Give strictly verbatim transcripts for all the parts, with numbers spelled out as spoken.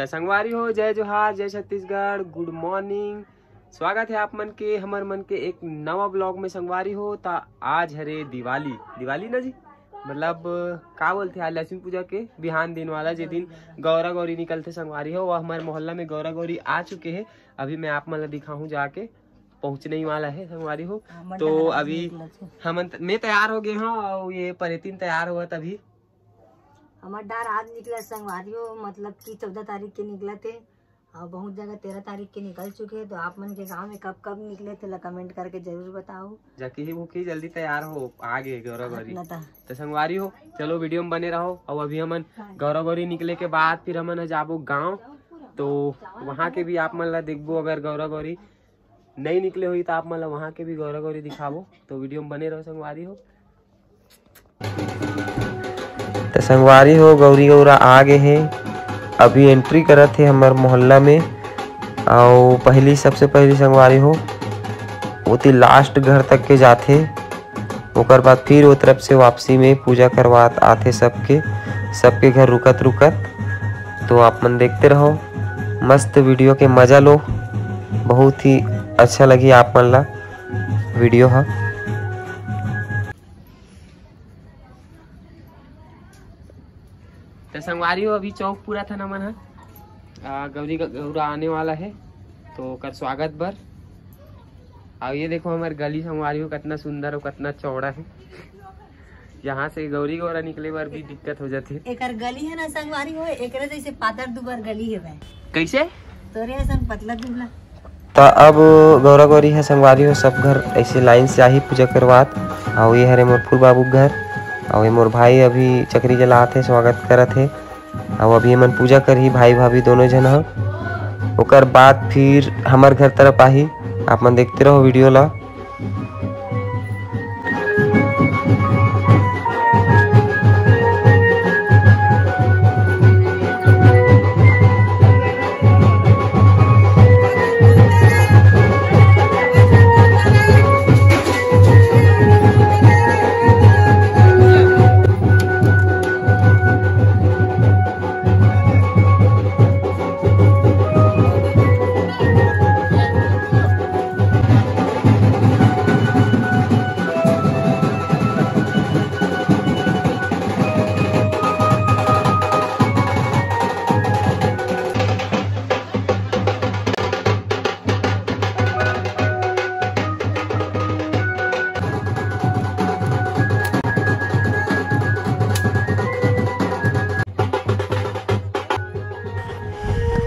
संगवारी हो, जय जोहार, जय छत्तीसगढ़, गुड मॉर्निंग। स्वागत है आप मन के, हमर मन के एक नवा ब्लॉग में। संगवारी हो, ता आज हरे दिवाली, दिवाली ना जी, मतलब का बोलथे, आज लक्ष्मी पूजा के बिहान दिन वाला, जे दिन गौरा गौरी निकलथे। संगवारी हो, वो हमारे मोहल्ला में गौरा गौरी आ चुके हैं। अभी मैं आप मन ला दिखाहूँ जाके, पहुँचने ही वाला है संगवारी हो। हमर तो डहर आज अभी निकलत हे। हमन त-, मैं तैयार हो गए हूँ और ये परेतिन तैयार हुआ तभी। हमर डहर आज निकलत संगवारी हो, मतलब कि चौदह तारीख के निकलत हे और बहुत जगह तेरह तारीख के निकल चुके हैं। तो आप मन के गांव में कब कब निकले थे ला कमेंट करके जरूर बताओ। जाके ही वो की जल्दी तैयार हो, आ गए गौरा गौरी। इतना ता। तो संगवारी हो, चलो वीडियो में बने रहो। और अभी हमन गौरा गौरी निकले के बाद फिर हमन ह जाबो गांव, तो वहाँ के भी आप मन ला देखबो। अगर गौरा गौरी नहीं निकले होई तो आप मन ला वहाँ के भी गौरा गौरी दिखाबो, तो वीडियो में बने रहो संगवारी हो। तो संगवारी हो, गौरी गौरा आ गए हे। अभी एंट्री करत हे हमर मोहल्ला में। अउ पहली, सबसे पहली संगवारी हो, ओती लास्ट घर तक के जाथे, ओकर बाद फिर वो तरफ से वापसी में पूजा करवात आथे सबके, सबके घर रुकत रुकत। तो आप मन देखते रहो, मस्त वीडियो के मजा लो, बहुत ही अच्छा लगी आप मन ला वीडियो ह। तो संगवारी हो, अभी चौक पूरा था ना मन ह, आ, गौरी ग-, गौरा आने वाला है, तो ओकर स्वागत बर। और ये देखो हमारे गली संगवारी हो, कितना सुंदर और कितना चौड़ा है। यहाँ से गौरी गौरा निकले बर भी दिक्कत हो जाती है। एकर गली है ना संगवारी हो, एकरे जैसे पातर दुबर गली है भाई। कैसे? तोरे असन पतला दुबला। त अब गौरा गौरी ह संगवारी हो, सब घर ऐसे लाइन से आही पूजा करवात। अउ ये हरे मोर फूल बाबू के घर, अउ ये मोर भाई अभी चकरी जलात हे, स्वागत करत हे। अउ अभी एमन पूजा करही, भाई भाभी दोनों झन ह। ओकर बाद फिर हमर घर तरफ आही। आप मन देखते रहो वीडियो ला।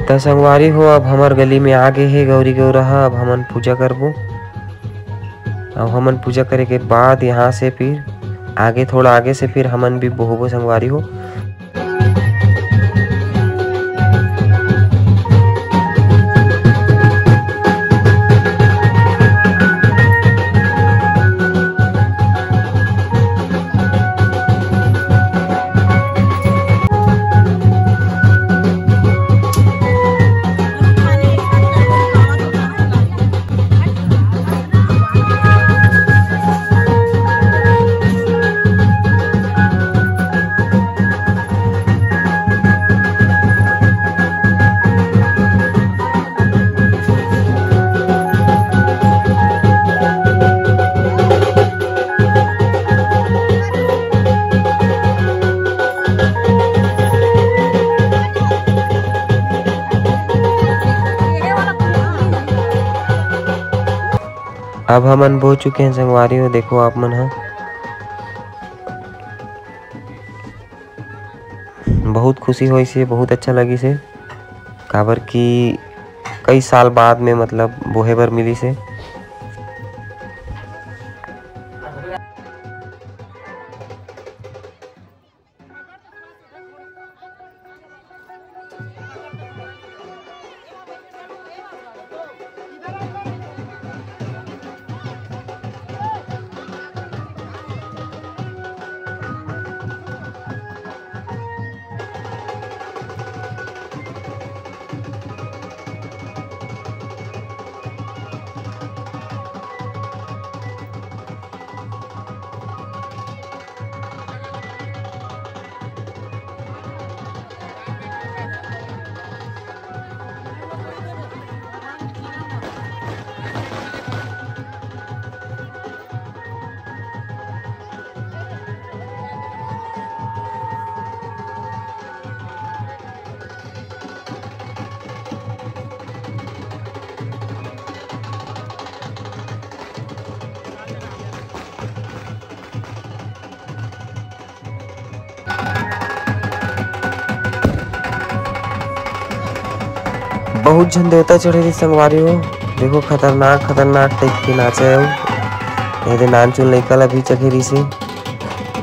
त संगवारी हो, अब हमर गली में आ गे हे गौरी गौरा ह। अब हमन पूजा करबो। अब हमन पूजा करे के बाद यहाँ से फिर आगे, थोड़ा आगे से फिर हमन भी बोहबो संगवारी हो। अब हमन बोह चुके हैं संगवारी हो, देखो आप मन ह। बहुत खुशी होइस हे, बहुत अच्छा लगिस हे, काबर कि कई साल बाद में मतलब बोहे बर मिलिस हे। बहुत झन देवता चढ़े रहिस संगवारी हो। देखो, खतरनाक, खतरनाक टाइप के नाचे हे। एदे नानचुन लइका ला भी चघे रहिस हे।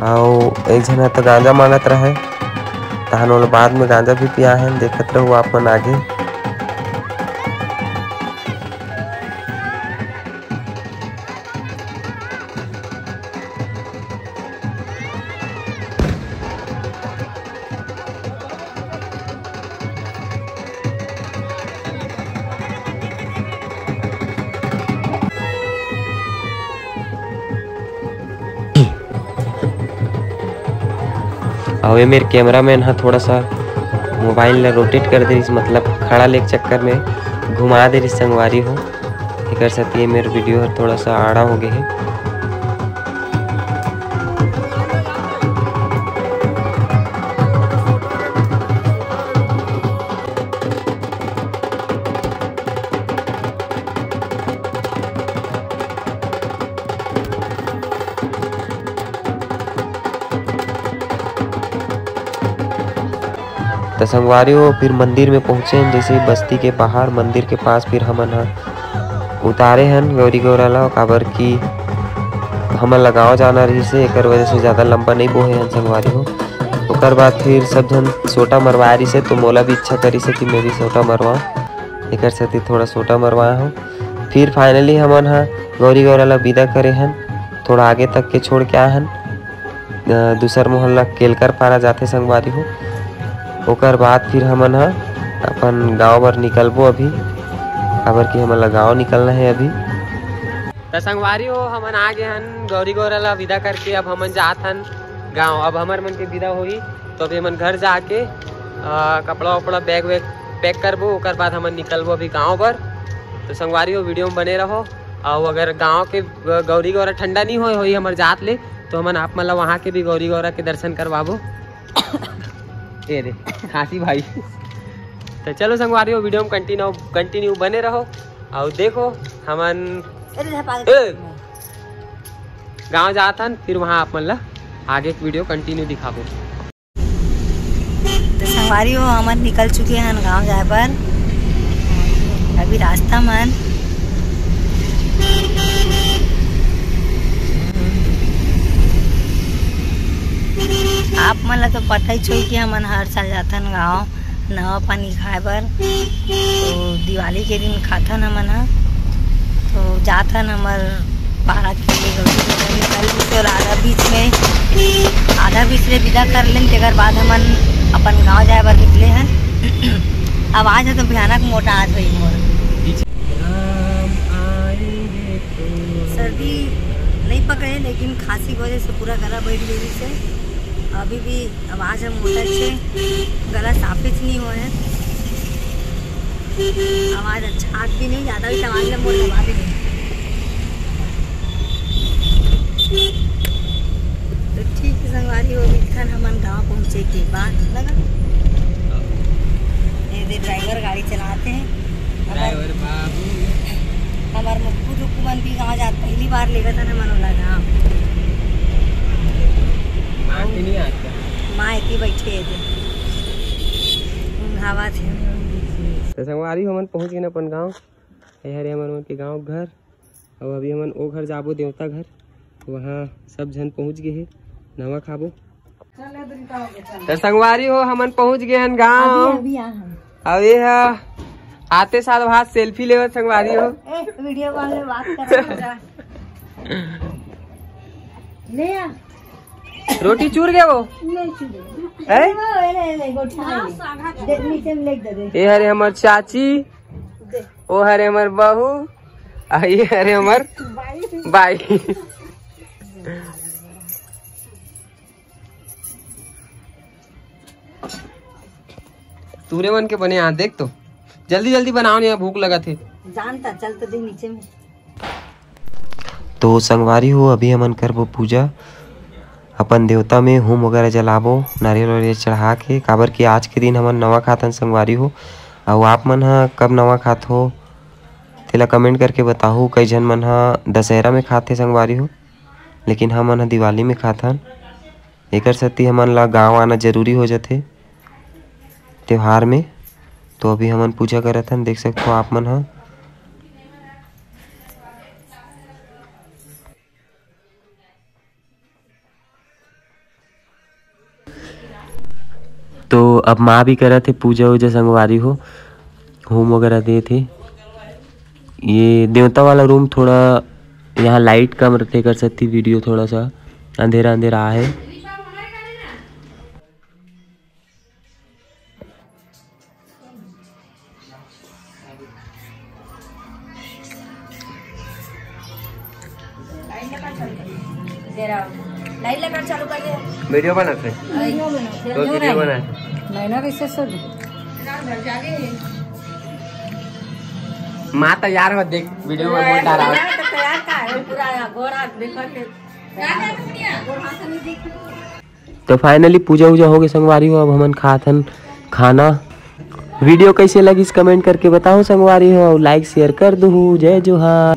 अउ एक झन ह त गांजा मांगत रहे, तहन ओला बाद में गांजा भी पिया हे। देखत रहू आप मन आगे। अउ ये मेर cameraman ह थोड़ा सा mobile ला rotate कर दे रिहिस, मतलब खड़ा लेके चक्कर में घुमा दे रिहिस संगवारी हो। एकर सेती ये मेर video ह थोड़ा सा आड़ा हो गे हे। त संगवारी हो, फिर मंदिर में पहुंचे हन, जैसे ही बस्ती के बाहर मंदिर के पास, फिर हमन ह उतारे हन गौरी गौरा ला, काबर कि हमन ला गाँव जाना रहिस हे, एकर वजह से ज्यादा लंबा नइ बोहे हन संगवारी हो। ओकर बाद फिर सब झन सोटा मरवाए रहिस हे, तो मोला भी इच्छा करिस हे कि मैं भी सोटा मरवाऊँ, एकर सेती थोड़ा सोटा मरवाए हूँ। फिर finally हमन ह गौरी गौरा ला विदा करे हन, थोड़ा आगे तक के छोड़ के आए हन। अ, दूसर मोहल्ला केलकर पारा जाथे संगवारी हो। ओकर बाद फिर हमन ह अपन गांव बर निकलबो अभी, काबर कि हमन ला गांव निकलना हे अभी। त संगवारी हो, हमन आ गे हन गौरी गौरा ला विदा करके। अब हमन जात हन गांव। अब हमर मन के विदा होही, तो अभी हमन घर जाके, अ, कपड़ा वपड़ा, bag वैग pack करबो, ओकर बाद हमन निकलबो अभी गांव बर। तो संगवारी हो, video में बने रहो। अउ अगर गांव के ग-, गौरी गौरा ठंडा नहीं होए होही हमर जात ले, तो हमन आप मन ला वहाँ के भी गौरी गौरा के दर्शन करवाबो। ए रे, खांसी भाई। तो चलो संगवारी हो, video में continue, continue बने रहो। अउ देखो, हमन अरे, झपा ए! गांव जात हन, फिर वहाँ आप मन ला आगे के video continue दिखाबो। तो संगवारी हो, हमन निकल चुके हन गांव जाए बर। अभी रास्ता मन आप मन ला तो पता ही होही कि हमन हर साल जाथन गांव नवा पानी खाए बर। तो दिवाली के दिन खाथन हमन ह। तो जाथन, हमर पारा के लिए गलती हो गई। कल भी तो आधा बीच में, आधा बीच ले विदा कर लेन, तेकर बाद हमन अपन गांव जाए बर निकले हन। आवाज ह तो भयानक मोटा आज भाई मोर। सर्दी नहीं पकड़े, लेकिन खांसी की वजह से पूरा गला बैठ गई से। अभी भी आवाज ह मोटा छे, गला साफे च नहीं होए हे। आवाज अच्छा आत भी नहीं, ज्यादा भी आवाज ल मोर दबा भी नहीं। तो ठीक है संगवारी हो, मिलथन हमन गांव पहुंचे के बाद लगा। ये दे driver गाड़ी चलाते हैं। Driver बाबू। हमर मुक्कू दुक्कू मन भी गांव जात, पहली बार लेगत हन हमन ओला गांव। माँ के नहीं आता। माँ एती बैठे हे दे। ऊंघावत हे। तो संगवारी हमन पहुंच गए अपन गांव। ये हरे हमर मन के गांव घर। अब अभी हमन ओ घर जाबो, देवता घर। वहाँ सब झन पहुंच गए हे, नवा खाबो। तो संगवारी हो, हमन पहुंच गए हन गांव। अभी, अभी आ हम। अब ये ह आते साथ वहाँ selfie लेवत संगवारी हो। ए, video call में बात कर रहा है। ले आ। रोटी चूर गए वो? नहीं चूर। हैं? वो, ले, ले, ले, रोटी ले ले। दे, नीचे में ले दे, दे। ये हरे हमर चाची, दे। वो हरे हमर बहू, आ ये हरे हमर बाई। बाई। तुरे मन के बने आ, देख तो, जल्दी जल्दी बनाओ, नहीं भूख लगत हे। जानता, चल तो दे नीचे में। तो संगवारी हो, अभी हमन करबो पूजा, अपन देवता में होम वगैरह जलाबो, नारियल वारियल चढ़ा के, काबर कि आज के दिन हमन नवा खाथन संगवारी हो। अउ आप मन ह कब नवा खात हो, तेला comment करके बताहू। कई झन मन ह दशहरा में खाथे संगवारी हो, लेकिन हमन ह दिवाली में खाथन। एकर सेती हमन ला गांव आना जरूरी हो जाथे त्योहार में। तो अभी हमन पूजा करत हन, देख सकत हो आप मन ह। तो अब माँ भी करत हे पूजा वूजा संगवारी हो, होम वगैरह देत हे। ये देवता वाला रूम थोड़ा यहाँ लाइट कम रथे, कर सकती वीडियो थोड़ा सा अंधेरा अंधेरा आहे। तेरा लाइट लगा चालू कर दे। वीडियो बनाते हैं। वीडियो बनाते हैं। तो वीडियो बनाते हैं। नैना कैसे सो गई? माँ तैयार हो, देख वीडियो में बोल डाला। तैयार का है पूरा गोरा देखो के। तो फाइनली पूजा वूजा हो गई संगवारी हो, अब हमन खात हन खाना। वीडियो कैसे लगिस कमेंट करके बताओ संगवारी हो, लाइक शेयर कर दू। जय जोहार।